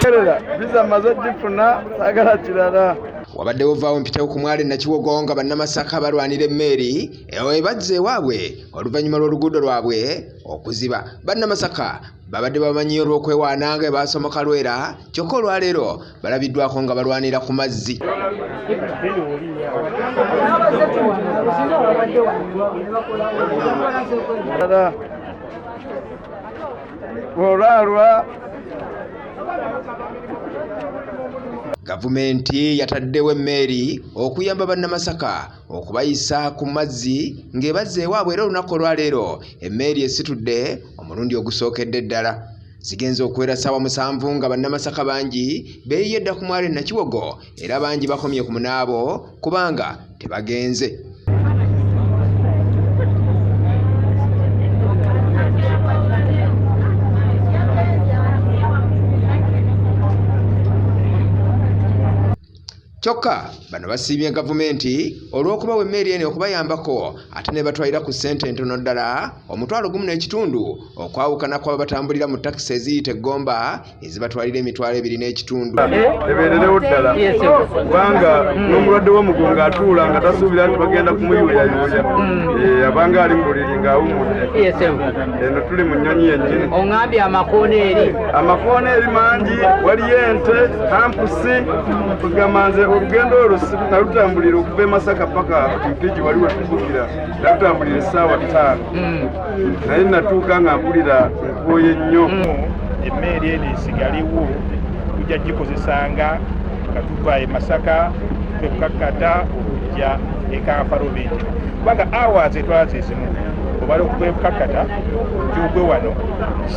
Visa maze ogifuna, saagala kirala. Wabaddewo vaawo mpitawo ku mwalo e Nakiwogo nga bannamasaka balwanira emmeeri ebazza ewaabwe oluvannyuma lw'oluguudo lwabwe okuziba. Bannamasaka babadde bamanyi olw'okwewaana nga basomoka Lwera, kyokka olwaleero balabiddwako nga balwanira ku mazzi. Olwalwa Gavumenti yataddewo emmeeri okuyamba bannamasaka okubayisa ku mazzi ng'ebazza ewaabwe era olunaku olwaleero emmeeri esitudde omulundi ogusookedde ddala. Zigenze okuwera ssaawa 7 nga bannamasaka bangi beeyiye dda ku mwalo e Nakiwogo era bangi bakomye ku munaabo kubanga tebagenze. Kyokka bano basiimye gavumenti olw'okubawa emmeri eno okubayambako ate ne batwalira ku ssente entono ddala 15,000 okwawukana ku abatambulira mu takisi eziyita e Gomba ezibatwalira 25,000. Ebeererewo ddala kubanga n'omulwadde w'omugongo atuula nga tasuubira nti bagenda kumuyuuyayuuya, abanga ali mu buliri ng'awummudde. Eno tuli mu nnyonyi yennyini. Oŋŋambye amakoona eri? Amakoona eri mangi, waliyo ente, kampusi. Kugamba nze olugendo olwo nalutambulira okuva e Masaka paka Mpigi wali wetuvukira, nalutambulira essaawa 5, naye natuuka nga mpulira nkooye nnyo. Emmeeri eno esigalewo tujja gikozesanga nga tuva e Masaka tukakkata okujja e Kampala oba Entebbe, kubanga hours etwala ze zimu. Obala okuva e Bukakkata gy'ogwe wano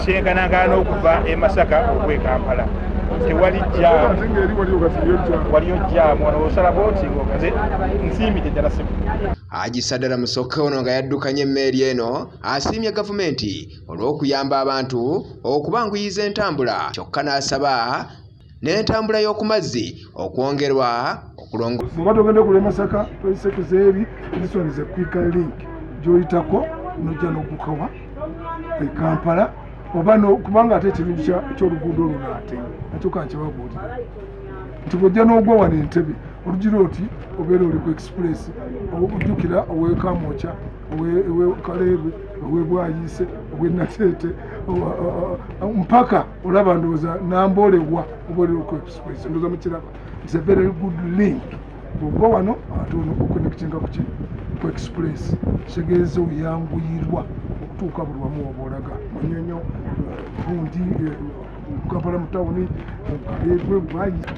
kyenkanangana n'okuva e Masaka ogwa e Kampala, tewali jaamu, waliyo jaamu wano osala bw'oti ng'ogenze. Nsiimidde ddala simu. Haji Sadala Musoke ono nga yaddukanya emmeeri eno asiimye gavumenti olw'okuyamba abantu okubanguyiza entambula, kyokka n'asaba n'entambula y'oku mazzi okwongerwa okulongo. Bw'oba togenda kula Masaka toyise kuzeebi, this one is a quicker link gy'oyitako n'ojja n'ogukawa e Kampala oba kubanga ate ekirungi ky'oluguudo luno ate nakyo kankibabuulira nti bw'ojja n'ogwa wano Entebbe olugira oti obeera oli ku express, ojjukira ow'e Kamwokya, ow'e Kaleerwe, ow'e Bwayiise, ow'e Nateete, mpaka olaba ndowooza Namboole wa oba oli ku express, ndowooza mukiraba. It's a very good link. Bw'ogwa wano ate ono oconnectinga kuki ku express, kitegeeza oyanguyirwa okutuuka buli wamu woba olaga Munyonyo, gundi Kampala mu tawuni, Kaleerwe, Bwayiise.